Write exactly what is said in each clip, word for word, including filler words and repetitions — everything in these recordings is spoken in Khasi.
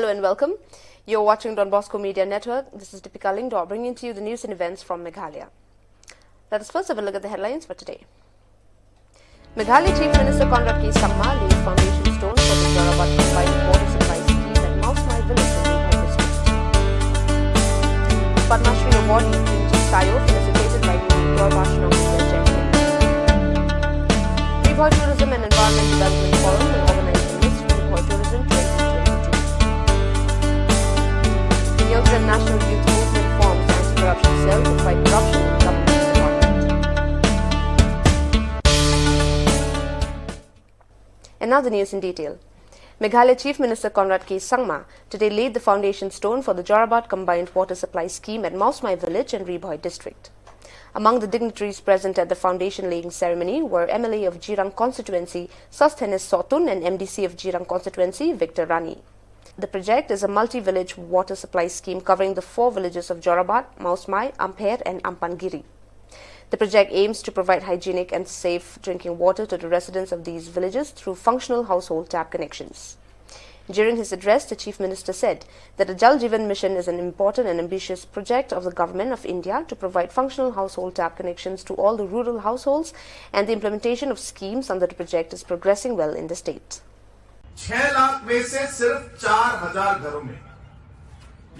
And welcome. You're watching Don Bosco Media Network. This is Deepika Lyngdoh bringing to you the news and events from Meghalaya. Let us first have a look at the headlines for today. Meghalaya Chief Minister Conrad K Sangma laid foundation stone for the Jorabat Combined Water Supply Scheme at Mawsmai Village in Ri Bhoi District. Padma Shri awardee Trinity Sayo felicitated by Ri Bhoi Bash Nong Ri Bhoi Tourism and Environment Development Forum will organize the Miss Ri Bhoi Tourism twenty twenty-two. Nyongsden National Youth Movement forms anti-corruption cell to fight corruption in government department. And now the news in detail. Meghalaya Chief Minister Conrad K Sangma today laid the foundation stone for the Jorabat Combined Water Supply Scheme at Mawsmai Village in Ri Bhoi District. Among the dignitaries present at the foundation laying ceremony were M L A of Jirang constituency, Sosthenes Sohtun, and M D C of Jirang constituency, Victor Rani. The project is a multi-village water supply scheme covering the four villages of Jorabat, Mawsmai, Ampher, and Ampangiri. The project aims to provide hygienic and safe drinking water to the residents of these villages through functional household tap connections. During his address, the Chief Minister said that the Jal Jeevan Mission is an important and ambitious project of the Government of India to provide functional household tap connections to all the rural households, and the implementation of schemes under the project is progressing well in the state. छह लाख में से सिर्फ चार हजार घरों में,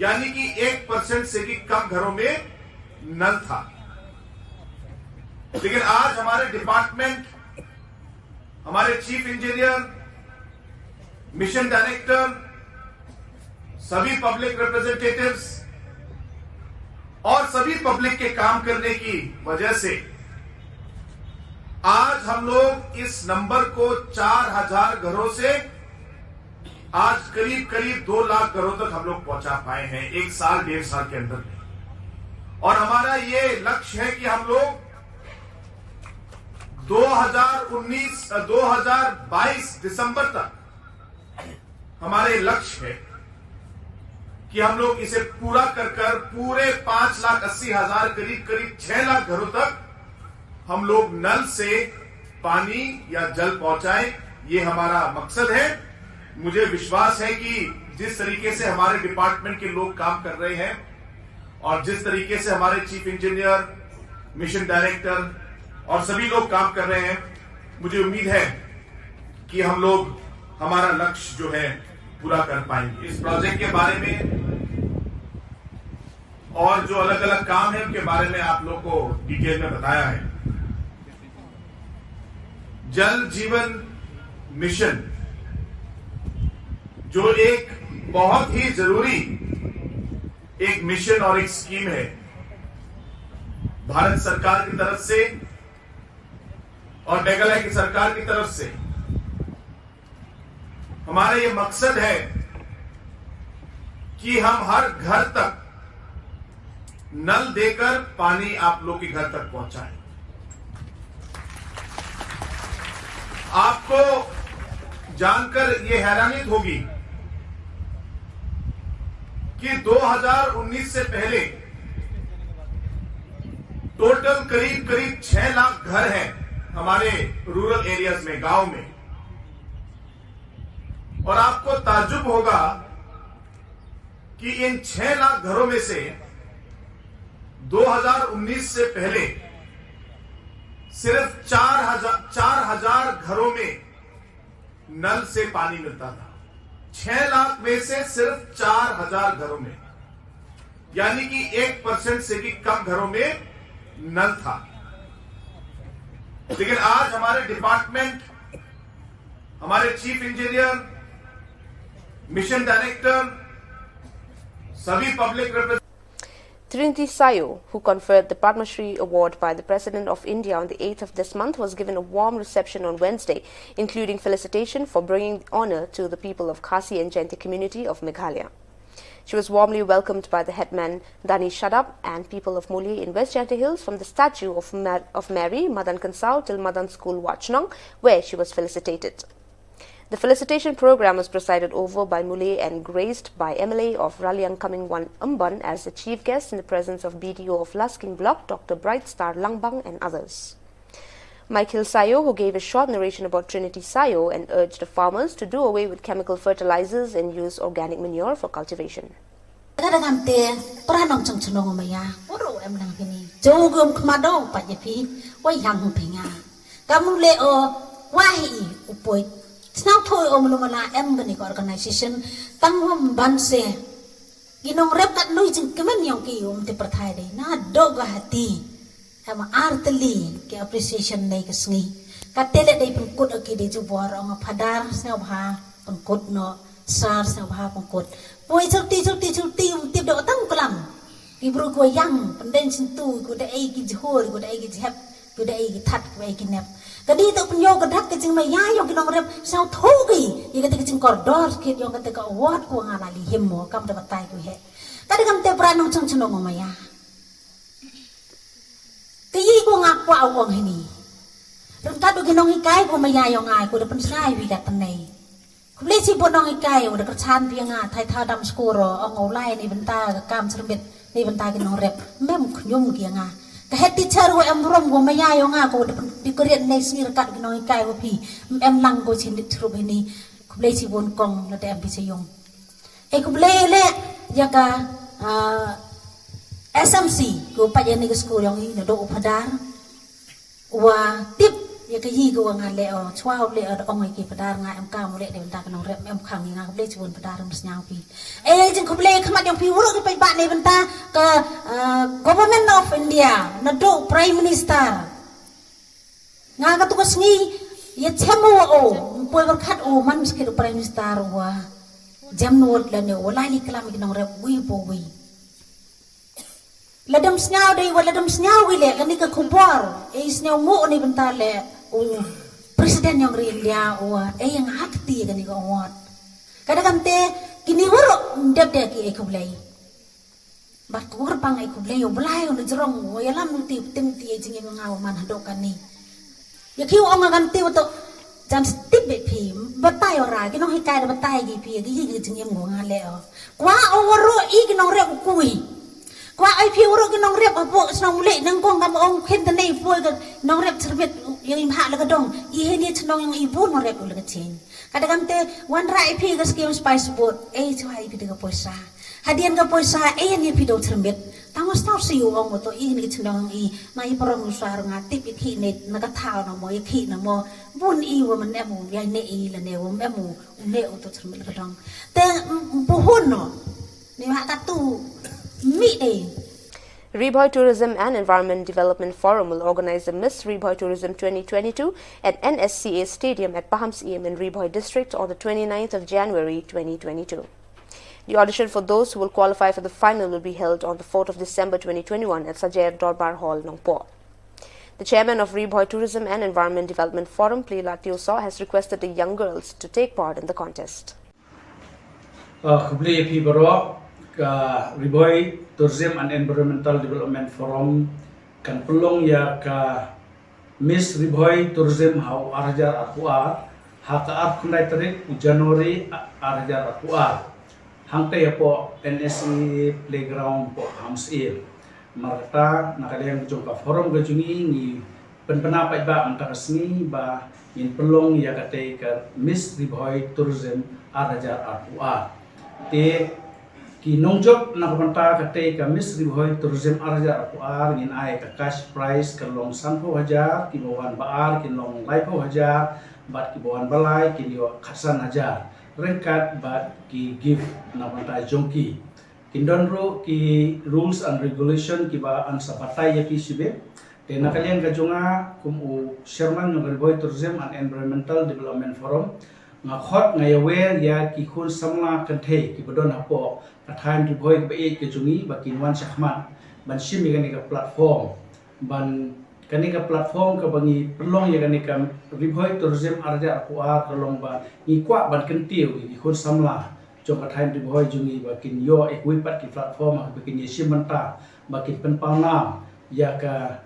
यानी कि एक परसेंट से भी कम घरों में नल था। लेकिन आज हमारे डिपार्टमेंट, हमारे चीफ इंजीनियर, मिशन डायरेक्टर, सभी पब्लिक रिप्रेजेंटेटिव्स और सभी पब्लिक के काम करने की वजह से आज हम लोग इस नंबर को चार हजार घरों से आज करीब करीब दो लाख घरों तक हम लोग पहुंचा पाए हैं एक साल, डेढ़ साल के अंदर में। और हमारा ये लक्ष्य है कि हम लोग दो हज़ार उन्नीस, दो हज़ार बाईस दिसंबर तक हमारे लक्ष्य है कि हम लोग इसे पूरा कर कर पूरे पांच लाख अस्सी हजार, करीब करीब छह लाख घरों तक हम लोग नल से पानी या जल पहुंचाएं, ये हमारा मकसद है। मुझे विश्वास है कि जिस तरीके से हमारे डिपार्टमेंट के लोग काम कर रहे हैं और जिस तरीके से हमारे चीफ इंजीनियर, मिशन डायरेक्टर और सभी लोग काम कर रहे हैं, मुझे उम्मीद है कि हम लोग हमारा लक्ष्य जो है पूरा कर पाएंगे। इस प्रोजेक्ट के बारे में और जो अलग-अलग काम है उनके बारे में आप लोग को डिटेल में बताया है। जल जीवन मिशन जो एक बहुत ही जरूरी एक मिशन और एक स्कीम है भारत सरकार की तरफ से और मेघालय की सरकार की तरफ से हमारा ये मकसद है कि हम हर घर तक नल देकर पानी आप लोग के घर तक पहुंचाएं। आपको जानकर ये हैरानियत होगी कि दो हज़ार उन्नीस से पहले टोटल करीब करीब छह लाख घर हैं हमारे रूरल एरियाज में, गांव में। और आपको ताज्जुब होगा कि इन छह लाख घरों में से दो हज़ार उन्नीस से पहले सिर्फ चार हज़ार, चार हज़ार घरों में नल से पानी मिलता था। छह लाख में से सिर्फ चार हज़ार घरों में, यानी कि एक परसेंट से भी कम घरों में नल था। लेकिन आज हमारे डिपार्टमेंट, हमारे चीफ इंजीनियर, मिशन डायरेक्टर, सभी पब्लिक रिप्रेजेंटेटिव Trinity Sayo, who conferred the Padma Shri Award by the President of India on the eighth of this month, was given a warm reception on Wednesday, including felicitation for bringing honor to the people of Khasi and Jaintia community of Meghalaya. She was warmly welcomed by the headman Dani Shadap and people of Muli in West Jaintia Hills, from the statue of, Mar- of Mary, Madan Kansau, till Madan School, Watchnong, where she was felicitated. The felicitation program was presided over by Muli and graced by M L A of Raliang Comingone Ymbon as the chief guest in the presence of B D O of Lasking Block, Doctor Bright Star Langbang, and others. Michael Sayo, who gave a short narration about Trinity Sayo and urged the farmers to do away with chemical fertilizers and use organic manure for cultivation. Ka dang te para nong chong chnong ma ya, oro em nang pini. Jo gum khma do pa ye pi, wa yang pi nga. Kamu le o, wa hi u poi. Snau thoi o mulu mala em gani ka organization, tang hom ban se. Ki nongrep kat nui jingkmen yong ki um te pyrthai dei. Na do ga hati. Em arteli ki appreciation nei ka sngi. Ka tele dei pynkut o ki dei jubor ong phadar sngau bha pynkut no sar sngau bha pynkut. Poi chulti chulti chulti um tip do tang klam. Ki bru ko yang penden chintu ko dei ki jhor ko dei ki jhep. Ko dei ki that ko dei ki nep. Ka dei to pynyo ka dak ka jingmaya yong ki nongrep sngau tho ki. Ye ka dei ka jingkordor ki yong ka dei ka award ko nga la li him mo kam da batai ko he. Ka dei kam te pra nong chong chnong maya. Ka yi ko nga kwah wong hini. Ryngkat u ki nonghikai ko maya yong nga ko da pynsngai wi ka tnei. Khublei shibun nonghikai u da kyrchan phi nga thai thaw dam skuro ong u lai ni bynta ka kam syrmit ni bynta ki nongrep mem khñium ki nga. Ka head teacher u em rom ko maya yong nga ko da pyn- di ko riat nei sngi ryngkat ki nonghikai ko phi em lang ko chin dit chrup hini. Khublei shibun kong na da em phi sa yong. E khublei le ya ka ah, S M C ko pa ya ni ka skul yong i na do u phadar. Wa tip ya ka yi ka wa nga le o chwa u le o ong ki padar nga em ka mu le de bynta ka nongrep em khang nga ka ble chibun padar em snyang pi. E jing ka ble khmat yang pi wuruk ki pai ba ne bynta ka ah, Government of India na do Prime Minister. Nga ka tu ka sngi ya chem wa o mpoi berkat o man skit Prime Minister wa jam nuot la ne wa lai li klam ki nongrep wi po wi. Ladam snyaw dei wa ladam snyaw wi le kani ka khubor. E snyaw mu ni bynta le u president yong ri India u e yang hakti kani ka award. Kada kam te kini waro ndep de ki e khublei. Bat kur bang e khublei u blai u jrong u yalam ti tim ti e jingim nga u man hadok kani. Ya ki ong kan ti u to jan stip be phi batai ora ki nong hikai da batai ki phi ki yi ki jingim ngo nga le o. Kwa o waro i ki nong rep u kui. Kwa ai phi waro ki nong rep apo snong le nang kong kam ong khin tane poi ka nong rep cherbit yang im ha la ka dong i he ni chnong yang i bu nong rep u la ka chin. Kada kam te wan ra i phi ka skim spice boat e chwa i phi da ka poisa. Hadian ka poisa e ni phi do cherbit. Tang star si u ong to i ni chnong i na i parong u sar nga tip i khi ne na ka thau na mo i khi na mo bun i wa man em u ya ne i la ne wa em u ne u to cherbit ka dong. Te buhun no ni ma ka tu mi e. Ri Bhoi Tourism and Environment Development Forum will organize the Miss Ri Bhoi Tourism twenty twenty-two at N S C A Stadium at Pahamsyiem in Ri Bhoi District on the twenty-ninth of January twenty twenty-two. The audition for those who will qualify for the final will be held on the fourth of December twenty twenty-one at Sajer Dorbar Hall, Nongpoh. The chairman of Ri Bhoi Tourism and Environment Development Forum, Pliela Tioso, has requested the young girls to take part in the contest. Uh, khublei ïa phi baroh, ka Ri Bhoi Tourism and Environmental Development Forum kan pynlong ïa ka Miss Ri Bhoi Tourism ha u ar hajar arphew ar, ha ka arphew khyndai tarik u January ar hajar arphew ar. Hangta ïa poh N S C A Playground poh Pahamsyiem. Markata na ka liang jong ka forum ka jong ngi ngi pynpna paidbah mynta ka sngi ba ngin pynlong ïa katei ka Miss Ri Bhoi Tourism ar hajar arphew ar. Te ki nongjop na ka bynta katei ka Miss Ri Bhoi Tourism ar hajar arphew ar ngin ai ka cash prize ka long sanphew hajar, kiba wan ba ar kin long laiphew hajar, bad kiba wan ba lai kin ïoh khatsan hajar. Ryngkat bad ki gift na ka bynta jong ki. Kin don ruh ki rules and regulation kiba yn sa batai ïa ki shibit. Te na ka liang ka jong nga kum u chairman jong ka Ri Bhoi Tourism and Environmental Development Forum, nga khot nga ïawer ïa ki khun samla kynthei kiba don hapoh ka thaiñ Ri Bhoi kaba ïeit ka jong ngi ba kin wan shakhmat ban shim ïa kane ka platform. Ban kane ka platform kaba ngi pynlong ïa kane ka Ri Bhoi Tourism ar hajar arphew ar ka long ba ngi kwah ban kyntiew ïa ki khun samla jong ka thaiñ Ri Bhoi jong ngi ba kin ïoh ïa kiwei pat ki platform ha kaba kin ïashim bynta ba kin pynpaw nam ïa ka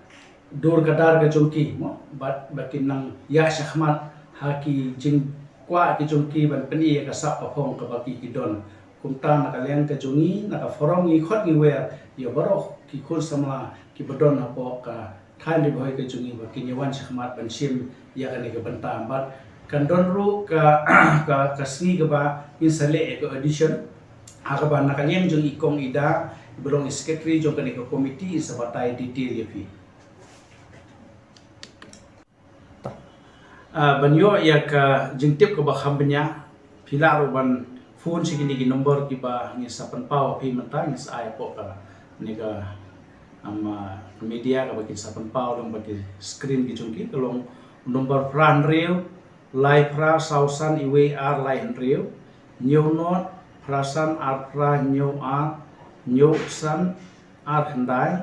dur ka dar ka jong ki mo, bad ba kin nang ïa shakhmat ha ki jingkwah ki jong ki ban pyni ïa ka sap ka phong kaba ki ki don. Kumta na ka liang ka jong ngi na ka forum ngi khot ngi wer ïa baroh ki khun samla kiba don hapoh ka Thain Ri Bhoi ka jong ngi ba kin ïa wan shakhmat ban shim ïa kane ka bynta, bad kan don ruh ka, ka, ka sngi kaba ngin sa leh ïa ka audition, ha kaba na ka liang jong i Kong Ida, ba long i secretary jong kane ka committee, in sa batai detail ïa phi. Ah, ban ïoh ïa ka jingtip kaba kham bniah, phi lah ruh ban phone sha kine ki number kiba ngin sa pynpaw phi mynta, ngin sa ai hapoh kane ka, um, ah, media kaba kin sa pynpaw lyngba ki screen ki jong ki, ka long number phra hynriew lai phra saw san iwei ar lai hynriew, hynñiew nod phra san ar phra hynñiew ar hynñiew san ar khyndai,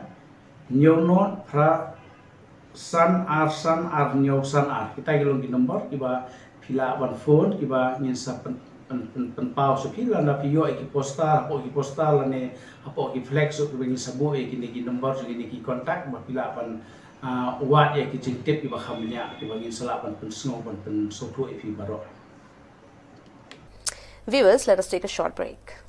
hynñiew nod phra san ar san ar hynñiew san ar. Kita ki long ki number kiba phi lah ban phone, kiba ngin sa pyn, pyn, pyn, pynpaw sha phi, lada phi ïoh ïa ki poster, hapoh ki poster lane hapoh ki flex ruh kiba ngin sa buh ïa kine ki number, ïa kine ki contact, ba phi lah ban, ah, wad ïa ki jingtip kiba kham bniah kiba ngin sa lah ban pynsngew, ban pynsngewthuh ïa phi baroh. Viewers, let us take a short break.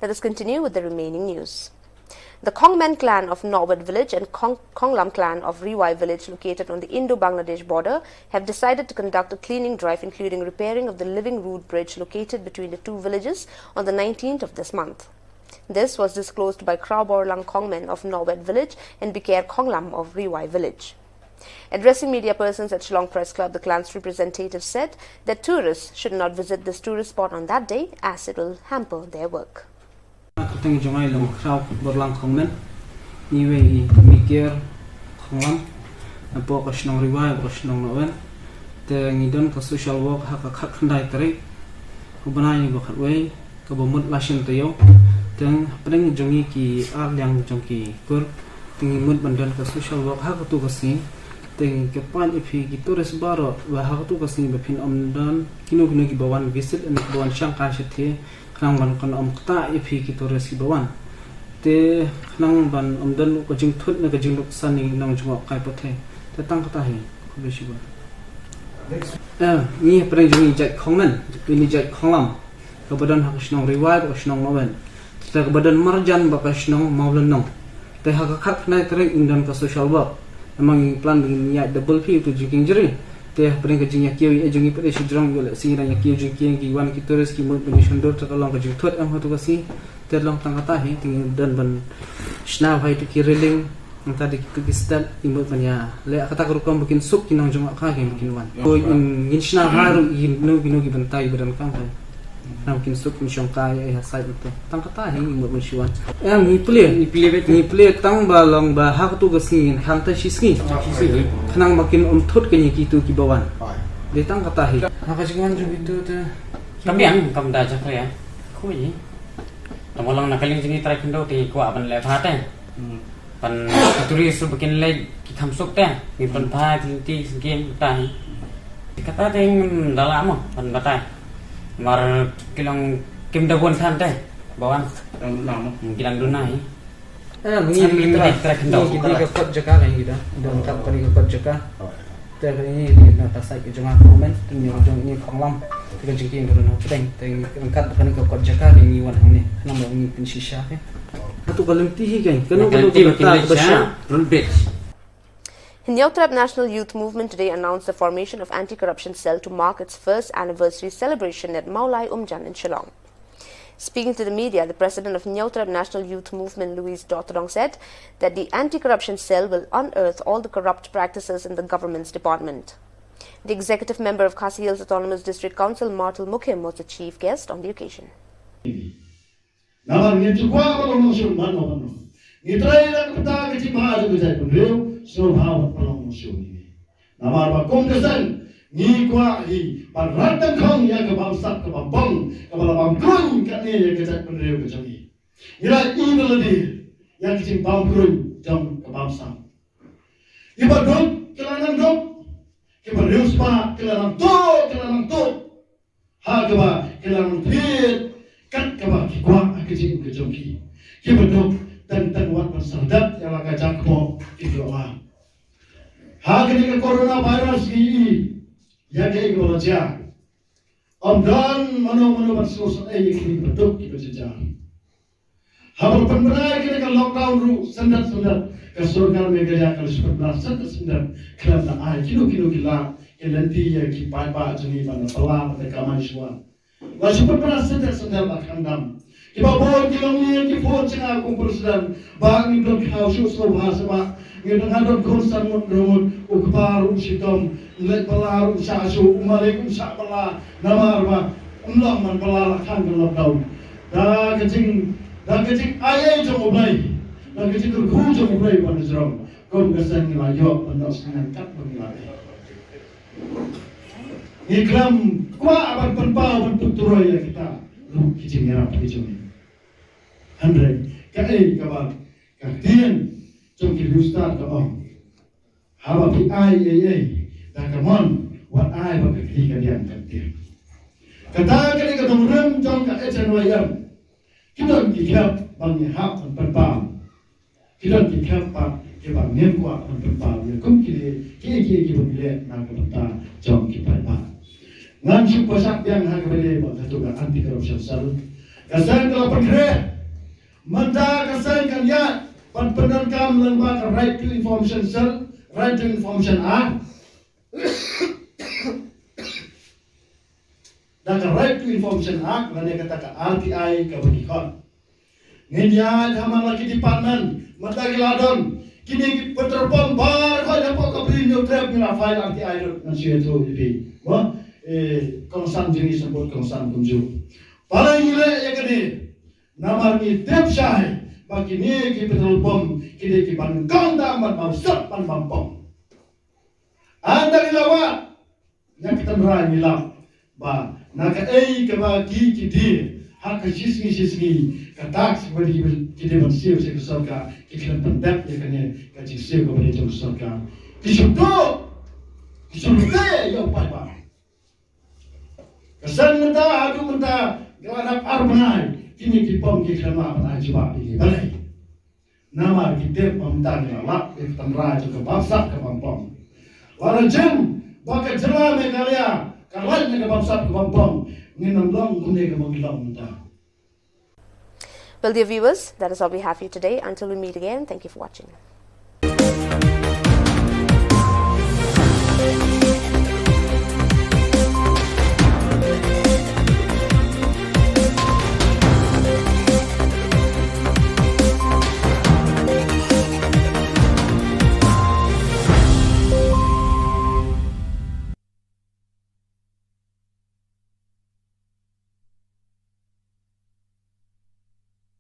Let us continue with the remaining news. The Khongmen clan of Norwet village and Khong-, Khonglam clan of Riwai village, located on the Indo-Bangladesh border, have decided to conduct a cleaning drive, including repairing of the living root bridge located between the two villages, on the nineteenth of this month. This was disclosed by Kraw Borlang Khongmen of Norwet village and Biker Khonglam of Riwai village. Addressing media persons at Shillong Press Club, the clan's representative said that tourists should not visit this tourist spot on that day, as it will hamper their work. Kyrteng jong nga i long Kraw Borlang Khongmen. Ngi wei i Miker Khonglam, napoh ka shnong Riwai bad ka shnong Norwet. Te ngi don ka social work ha ka khatkhyndai tarik u bnai ba khatwei, kaba mut la sien taïew. Te hapdeng jong ngi ki ar liang jong ki kur, te ngi mut ban don ka social work ha katu ka sngi. Te ngi kyrpad ïa phi ki tourist baroh ba ha katu ka sngi ba phin ym don kino kino kiba wan visit ne kiba wan shangkai shathie, khnang ban kan ym ktah ïa phi ki tourist kiba wan. Te khnang ban ym don ka jingthut ne ka jingluksan ïa ngi nongjngohkai pyrthei. Te tang kata hi, khublei shibun. Eh, ngi hapdeng jong ngi jait Khongmen, ine jait Khonglam, kaba don ha ka shnong Riwai bad ka shnong Norwet. Te kaba don marjan bad ka shnong Mawlynnong. Te ha ka khatkhyndai tarik ngin don ka social work. Namar ngi plan ba ngin ïaid double phi utu jingkieng jri. Te hapdeng ka jingïakiew ïa jong ngi pat de shu jrong ïoh leh sngi dang ïakiew jingkieng ki wan ki tourist ki mut ban ïashon dur te ka long ka jingthut em ha tu ka sngi. Te long tang kata hi te ngi dang ban shna bha ïa tu ki railing. Nangta de ki tu ki step ki mut ban ïa leh kata ka rukom ba kin suk ki nongjngohkha ki ba kin wan. Ko in ngin shna bha ruh ïa kino kino ki bynta ki ba donkam bha. Nang kin suk kin shongkai ïa ha sait nto. Tang kata hi ngi mut ban shu wan. Em ngi plie. Ngi plie beit. Ngi plie tang ba long ba ha katu ka sngi ngin khang ta shi sngi. Shi sngi. Khnang ba kin ym thut ka ngi kitu ki ba wan. Dei tang kata hi. Ha ka jingwan jong kitu te. Ka biang kam da jakria. Khui. Tang ba long na ka liang jong ngi trai khyndew te ngi kwah ban leh bha te. Ban ka tourist ba kin leit ki kham suk te, ngin pynphai ki lynti ki sngewsih kata hi. Kata te ngim da lah mo ban batai. Namar ki long kim da bun than te ba wan. Dang duna mo. Hmm, ki dang duna hi. Eh, ngi Em, ngi ngi trai, trai khyndew. Ngi ngi ka kot jaka ka ngi da. Dang kat ka ngi ka kot jaka. Te ka ngi di na ka sait ka jong nga comment, te ngi jong ngi khong lam. Te ka jingkieng ka dang hapdeng. Te ngi kat ka ngi ka kot jaka ka ngi wan hangne. Namar ngi pynshisha ke. Katu ka lynti hi kan, kano Ka kano lynti ka ba kin bynta leh ka ba sha, sha. Rule bit. Hynñiewtrep National Youth Movement today announced the formation of Anti-Corruption Cell to mark its first anniversary celebration at Mawlai Umjan in Shillong. Speaking to the media, the president of Hynñiewtrep National Youth Movement, Louise Dawtdong, said that the Anti-Corruption Cell will unearth all the corrupt practices in the government's department. The executive member of Khasi Hills Autonomous District Council, Martil Mukhim, was the chief guest on the occasion. Namar ngi ju kwah ban long nongshun mano mano. Ngi trai na ka bynta ka jingbha jong ka jaitbynriew, sngewbha ban long nongshun ïa ngi. Namar ba kum ka seng ngi kwah hi ban rat tang khong ïa ka bamsap ka bampong, ka ba la bam kruiñ katne ïa ka jaitbynriew ka jong ngi. Ngi la i na lade ïa ka jingbam kruiñ jong ka bamsap. Ki ba duk ki la nang duk, ki ba riewspah ki la nang tuh, ki la nang tuh. Ha kaba ki la nang thied kat kaba ki kwah ha ka jingim ka jong ki. Ki ba duk tang tang wat ban syrdat ïa la ka jaka ba ki duk la. Ha kane ka coronavirus ngi i ïa kaei kaba la jia. Ym don mano mano ban sngewsynei ïa kine ki ba duk ki ba jynjar. Haba la pynbna ïa kane ka lockdown ruh syndat syndat, ka sorkar Meghalaya ka la shu pynbna syndat syndat khlem da ai kino kino ki lad ki lynti ïa ki paidbah jong ngi ban da pla ban da kamai shuwa. La shu pynbna syndat syndat la khang dam. Kiba bun ki long ïa ki phone jong nga kum president ba ngim don khaw shuh shuh ba shuh ba ngim don, nga don khun san ngut ruh ngut, u kpa ruh shitom, leit pla ruh shah shuh, u malik um shah pla namar ba ym long ban pla la khang ka lockdown. Da ka jing, da ka jingai ei jong U Blei, da ka jingkyrkhu jong U Blei ban jrong. Kum ka seng ngi la ïoh ban da sngewthuh kat ba ngi la ei. Ngi khlem kwah ban pynpaw ban pyntroi ïa kita ruh ki jingïarap ki jong ngi. Hynrei kaei kaba ka ktien jong ki riewstad ka ong. Haba phi ai ei ei da ka mon, wat ai ba ka kti ka diang ka kti. Kata ka dei ka nongrim jong ka H N Y M. Ki don ki khep ba ngi hap ban pynpaw. Ki don ki khep pat kiba ngim kwah ban pynpaw ïa kum kine kiei kiei kiba ngi leh na ka bynta jong ki paidbah. Ngan shu pynshai biang ha kaba ïadei bad katu ka Anti Corruption Cell. Ka seng ka la pynkhreh. Mynta ka seng kan ïaid ban pyndonkam lyngba ka Right to Information Cell, Right to Information Act. Da ka Right to Information Act lane kata ka R T I kaba ngi khot. Ngin ïaid ha man la ki department, mynta ki la don kine ki petrol pump baroh hapoh ka Bri Hynñiewtrep ngi la file R T I ruh, ngan shu ïathuh ïa phi. Mo, eh, kongsan jong ngi sngewbha kongsan kumjuh. Balei ngi leh ïa kane? Namar ngi tip shai ba kine ki petrol pump ki dei kiba nyngkong tam ban bam sap ban bam pump. Hynda ngi la wad ïa ka tynrai ngi lap ba na kaei kaba ki, ki die ha ka shisngi shisngi ka tax ba ki, ki die ban siew sha ka sorkar, ki khlem pyndep ïa kane ka jingsiew kaba die jong ka sorkar. Ki shu tuh, ki shu lute ïa u paidbah. Ka seng mynta haduh mynta ka la dap ar bnai kine ki pump ki khlem lah ban ai jubab ïa ki. Balei? Namar ki tip ba mynta ngi la lap ïa ka tynrai jong ka bamsap ka bam pump. Lada jin ba ka jylla Meghalaya ka lait na ka bamsap ka bam pump, ngin ym long kumne kaba ngi long mynta. Well, dear viewers, that is all we have for you today. Until we meet again, thank you for watching.